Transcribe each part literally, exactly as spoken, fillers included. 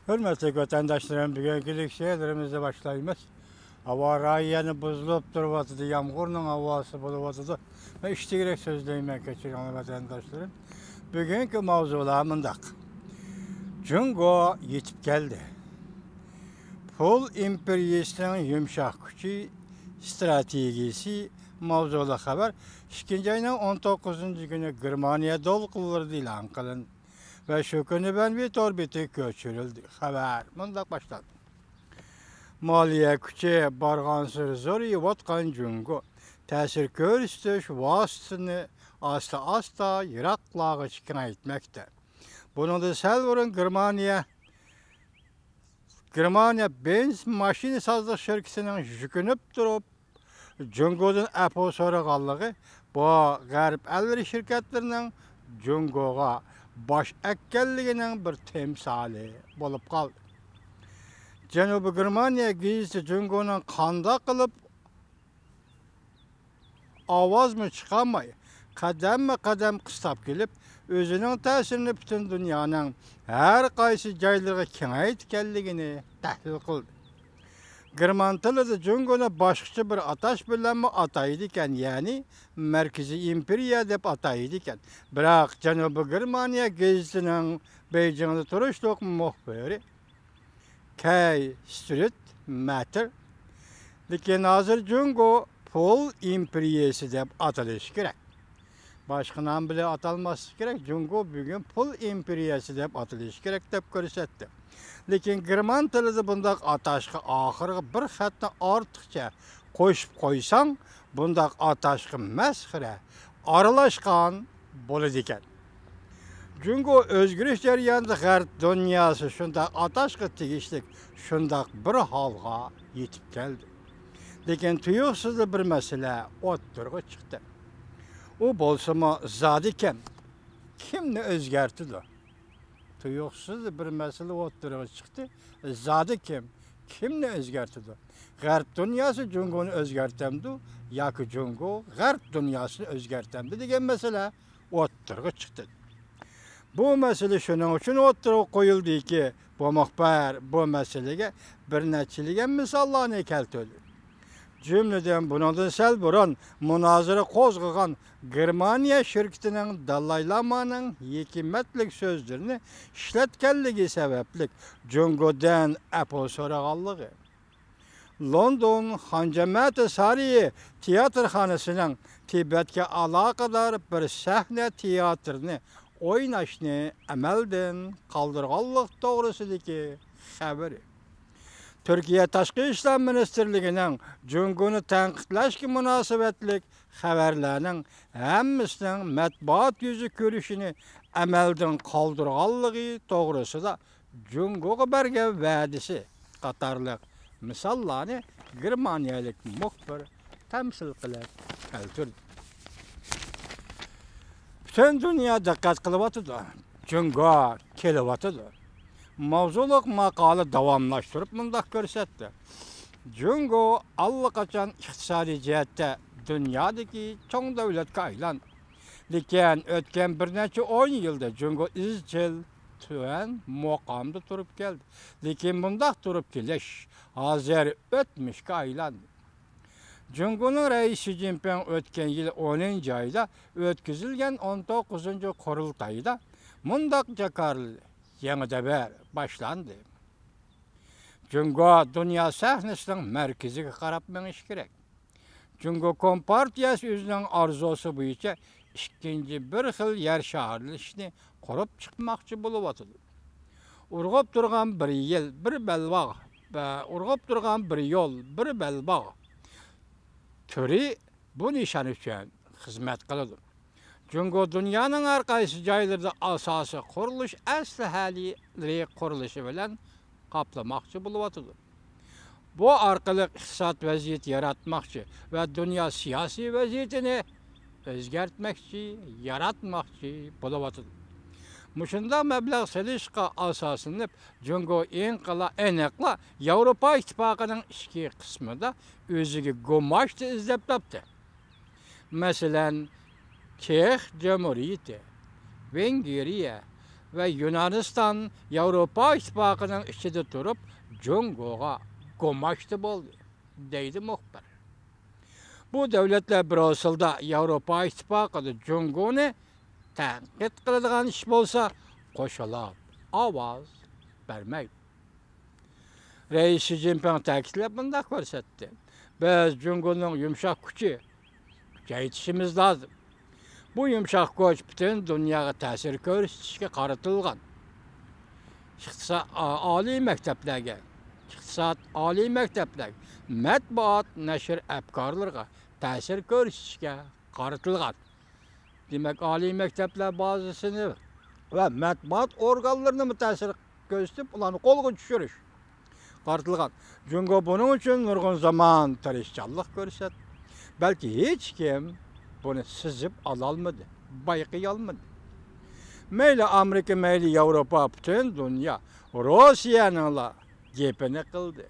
ھۆرمەتلىك ۋەتەنداشلىرىم، بۈگۈنكى لېكسىيەلىرىمىزنى باشلايمىز. ھاۋا رايى يەنە بۇزۇلۇپ تۇرۇۋاتىدۇ، يامغۇرنىڭ ھاۋاسى بولۇۋاتىدۇ. مەن ئىشتىكرەك سۆزلەيمەن، كەچۈرۈڭلار ۋەتەنداشلىرىم. بۈگۈنكى ماۋزۇلار مۇنداق. جۇڭگو يېتىپ كەلدى. پۇل ئىمپېرىيىسىنىڭ يۇمشاق كۈچى ئىستراتېگىيىسى ماۋزۇلۇق خەۋەر ئىككىنچى ئاينىڭ ئون توققۇزىنچى كۈنى گېرمانىيە دولقۇنلىرىدا ئېلان قىلىندى ۋە شۇ كۈنى بەنۋى تور بېتىگە كۆچۈرۈلدى. خەۋەر مۇنداق باشلاندى. مالىيە كۈچى بارغانسېرى زورىيىۋاتقان جۇڭگو تەسىر كۆرسىتىش ۋاسىتىسىنى ئاستا-ئاستا يىراقلارغىچە كېڭەيتمەكتە. بۇنىڭدىن سەل بۇرۇن گېرمانىيە، گېرمانىيە بېنز ماشىنىسازلىق شىركىتىنىڭ يۈكۈنۈپ تۇرۇپ جۇڭگودىن ئەپۇ سورىغانلىقى بۇ غەرب ئەللىرى شىركەتلىرىنىڭ جۇڭگوغا باش ئەگكەنلىكىنىڭ بىر تىمسالى بولۇپ قالدى. جەنۇبىي گېرمانىيە گېزىتى جۇڭگونىڭ قانداق قىلىپ ئاۋازمۇ چىقارماي، قەدەممۇ قەدەم قىستاپ كېلىپ، ئۆزىنىڭ تەسىرىنى پۈتۈن دۇنيانىڭ ھەر قايسى جايلىرىغا كېڭەيتكەنلىكىنى تەھلىل قىلدى. گېرمان تىلىدا جۇڭگونى باشقىچە بىر ئاتاش بىلەنمۇ ئاتايدىكەن، يەنى مەركىزىي ئىمپېرىيە دەپ ئاتايدىكەن. بىراق جەنۇبىي گېرمانىيە گېزىتىنىڭ بېيجىڭدا تۇرۇشلۇق مۇخبىرى كەي سترىت مەتىر، لېكىن ھازىر جۇڭگو پۇل ئىمپېرىيىسى دەپ ئاتىلىشى كېرەك. باشقا نام بىلەن ئاتالماسلىقى كېرەك، جۇڭگو بۈگۈن پۇل ئىمپېرىيىسى دەپ ئاتىلىشى كېرەك دەپ كۆرسەتتى. لېكىن گېرمان تىلىدا بۇنداق ئاتاشقا ئاخىرىغا بىر خەتنى ئارتۇقچە قوشۇپ قويساڭ، بۇنداق ئاتاشقا مەسخىرە، ئارىلاشقان بولىدىكەن. جۇڭگو ئۆزگىرىش جەريانىدا غەرب دۇنياسى شۇنداق ئاتاشقا تېگىشلىك شۇنداق بىر ھالغا يېتىپ كەلدى. لېكىن تۇيۇقسىزلا بىر مەسىلە ئوتتۇرىغا چىقتى. ئۇ بولسىمۇ زادى كىم؟ كىمنى ئۆزگەرتىدۇ؟ تۇيۇقسىز بىر مەسىلە ئوتتۇرىغا چىقتى. زادى كىم؟ كىمنى ئۆزگەرتىدۇ؟ غەرب دۇنياسى جۇڭگونى ئۆزگەرتەمدۇ ياكى جۇڭگو غەرب دۇنياسىنى ئۆزگەرتەمدۇ دېگەن مەسىلە ئوتتۇرىغا چىقتى. بۇ مەسىلە شۇنىڭ ئۈچۈن ئوتتۇرىغا قويۇلدىكى، بۇ مۇخبىر بۇ مەسىلىگە بىر نەچچىلىگەن مىساللارنى كەلتۈردى. جۈملىدىن بۇنىڭدىن سەل بۇرۇن مۇنازىرە قوزغىغان گېرمانىيە شىركىتىنىڭ دالاي لامانىڭ ھېكمەتلىك سۆزلىرىنى ئىشلەتكەنلىكى سەۋەبلىك جۇڭگودىن ئەپۇ سورىغانلىقى، لوندون خان جەمەتى سارىيى تىياتىرخانىسىنىڭ تىبەتكە ئالاقىدار بىر سەھنە تىياتىرنى ئويناشنى ئەمەلدىن قالدۇرغانلىق توغرىسىدىكى خەۋىرى. تۈركىيە تاشقى ئىشلار مىنىستىرلىكىنىڭ جۇڭگونى تەنقىدلەشكە مۇناسىۋەتلىك خەۋەرلەرنىڭ ھەممىسىنىڭ مەتبۇئات يۈزى كۆرۈشىنى ئەمەلدىن قالدۇرغانلىقى توغرىسىدا جۇڭگوغا بەرگەن ۋەدىسى قاتارلىق مىساللارنى گېرمانىيەلىك مۇخبىر تەمسىل قىلىپ كەلتۈردى. پۈتۈن دۇنيا دىققەت قىلىۋاتىدۇ. جۇڭگو كېلىۋاتىدۇ. ماۋزۇلۇق ماقالە داۋاملاشتۇرۇپ مۇنداق كۆرسەتتى. جۇڭگو ئاللىقاچان ئىقتىسادىي جەھەتتە دۇنيادىكى چوڭ دۆلەتكە ئايلاندى. لېكىن ئۆتكەن بىر نەچچە ئون يىلدا جۇڭگو ئىزچىل تۆۋەن مۇقامدا تۇرۇپ كەلدى. لېكىن بۇنداق تۇرۇپ كېلىش ھازىر ئۆتمۈشكە ئايلاندى. جۇڭگونىڭ رەئىسى شى جىنپىڭ ئۆتكەن يىل ئونىنچى ئايدا ئۆتكۈزۈلگەن ئون توققۇزىنچى قۇرۇلتايدا مۇنداق جاكارلىدى: يېڭى دەۋر باشلاندى. جۇڭگو دۇنيا سەھنىسىنىڭ مەركىزىگە قاراپ مېڭىشى كېرەك. جۇڭگو كومپارتىيەسى ئۆزىنىڭ ئارزۇسى بويىچە ئىككىنچى بىر خىل يەر شارلىشىشنى قۇرۇپ چىقماقچى بولۇۋاتىدۇ. ئۇرغۇپ تۇرغان بىر يىل، بىر بەلباغ، بە-، ئۇرغۇپ تۇرغان بىر يول، بىر بەلباغ تۈرى بۇ نىشان ئۈچۈن خىزمەت قىلىدۇ. جۇڭگو دۇنيانىڭ ھەر قايسى جايلىرىدا ئاساسىي قۇرۇلۇش ئەسلىھەلىرى قۇرۇلۇشى بىلەن قاپلىماقچى بولۇۋاتىدۇ. بۇ ئارقىلىق ئىقتىساد ۋەزىيىتى ياراتماقچى ۋە دۇنيا سىياسىي ۋەزىيىتىنى ئۆزگەرتمەكچى، ياراتماقچى بولۇۋاتىدۇ. مۇشۇنداق مەبلەغ سېلىشقا ئاساسلىنىپ، جۇڭگو ئېنىقلا، ئېنىقلا ياۋروپا ئىتتىپاقىنىڭ ئىچكى قىسمىدا ئۆزىگە گۇماشتى ئىزدەپ تاپتى. مەسىلەن، چېخ جۇمھۇرىيىتى، ۋېنگىرىيە، ۋە يۇنانىستان ياۋروپا ئىتتىپاقىنىڭ ئىچىدە تۇرۇپ، جۇڭگوغا گۇماشتى بولدى، دەيدۇ مۇخبىر. بۇ دۆلەتلەر بروسسېلدا ياۋروپا ئىتتىپاقىدا جۇڭگونى تەنقىد قىلىدىغان ئىش بولسا، قوشۇلۇپ ئاۋاز بەرمەيدۇ. رەئىس شى جىنپىڭ تەكىتلەپ مۇنداق كۆرسەتتى: بىز جۇڭگونىڭ يۇمشاق كۈچى كۈچەيتىشىمىز لازىم. بۇ يۇمشاق كۈچ پۈتۈن دۇنياغا تەسىر كۆرسىتىشكە قارىتىلغان. ئىقتىسا-، ئا-، ئالىي مەكتەپلەرگە، ئىقتىساد، ئالىي مەكتەپلەرگە، مەتبۇئات، نەشر ئەپكارلىرىغا تەسىر كۆرسىتىشكە قارىتىلغان. دېمەك، ئالىي مەكتەپلەر بازىسىنى ۋە مەتبۇئات ئورگانلىرىنىمۇ تەسىر كۆرسىتىپ، ئۇلارنى قولغا چۈشۈرۈش قارىتىلغان. جۇڭگو بۇنىڭ ئۈچۈن نۇرغۇن زامان تىرىشچانلىق كۆرسەتتى. بەلكى ھېچكىم بۇنى سېزىپ ئالالمىدى، بايقىيالمىدى. مەيلى ئامېرىكا، مەيلى ياۋروپا، پۈتۈن دۇنيا روسىيەنىڭلا گېپىنى قىلدى.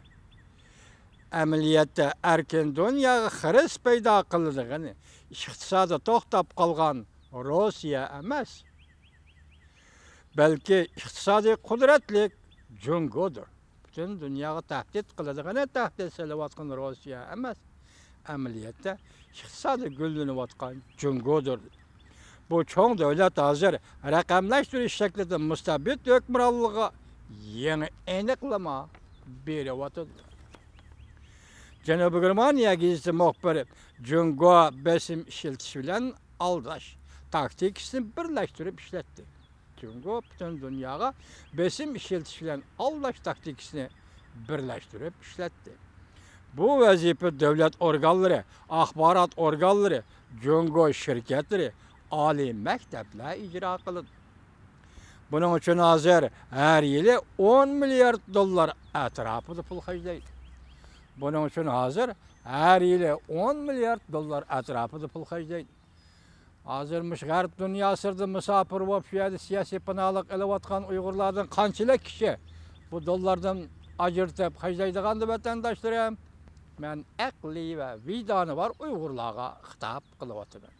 ئەمەلىيەتتە ئەركىن دۇنياغا خىرىس پەيدا قىلىدىغىنى ئىقتىسادى توختاپ قالغان روسىيە ئەمەس، بەلكى ئىقتىسادىي قۇدرەتلىك جۇڭگودۇر. پۈتۈن دۇنياغا تەھدىت قىلىدىغىنى تەھدىت سېلىۋاتقان روسىيە ئەمەس، ئەمەلىيەتتە ئىقتىسادى گۈللىنىۋاتقان جۇڭگودۇر. بۇ چوڭ دۆلەت ھازىر رەقەملەشتۈرۈش شەكلىدە مۇستەبىت ھۆكۈمرانلىقىغا يېڭى ئېنىقلىما بېرىۋاتىدۇ. جەنۇبىي گېرمانىيە گېزىتى مۇخبىرى جۇڭگو بېسىم ئىشلىتىش بىلەن ئالداش تاكتىكىسىنى بىرلەشتۈرۈپ ئىشلەتتى. جۇڭگو پۈتۈن دۇنياغا بېسىم ئىشلىتىش بىلەن ئالداش تاكتىكىسىنى بىرلەشتۈرۈپ ئىشلەتتى. بۇ ۋەزىپە دۆلەت ئورگانلىرى، ئاخبارات ئورگانلىرى، جۇڭگو شىركەتلىرى، ئالىي مەكتەپلەر ئىجرا قىلىدۇ. بۇنىڭ ئۈچۈن ھازىر ھەر يىلى ئون مىليارد دوللار ئەتراپىدا پۇل خەجلەيدۇ. بۇنىڭ ئۈچۈن ھازىر ھەر يىلى ئون مىليارد دوللار ئەتراپىدا پۇل خەجلەيدۇ. ھازىر مۇشۇ غەرب دۇنياسىدا مۇساپىر بولۇپ، شۇ يەردە سىياسىي پاناھلىق ئېلىۋاتقان ئۇيغۇرلاردىن قانچىلىك كىشى بۇ دوللاردىن ئاجرىتىپ خەجلەيدىغاندۇ، ۋەتەنداشلىرىم؟ مەن ئەقلى ۋە ۋىجدانى بار ئۇيغۇرلارغا خىتاب قىلىۋاتىمەن.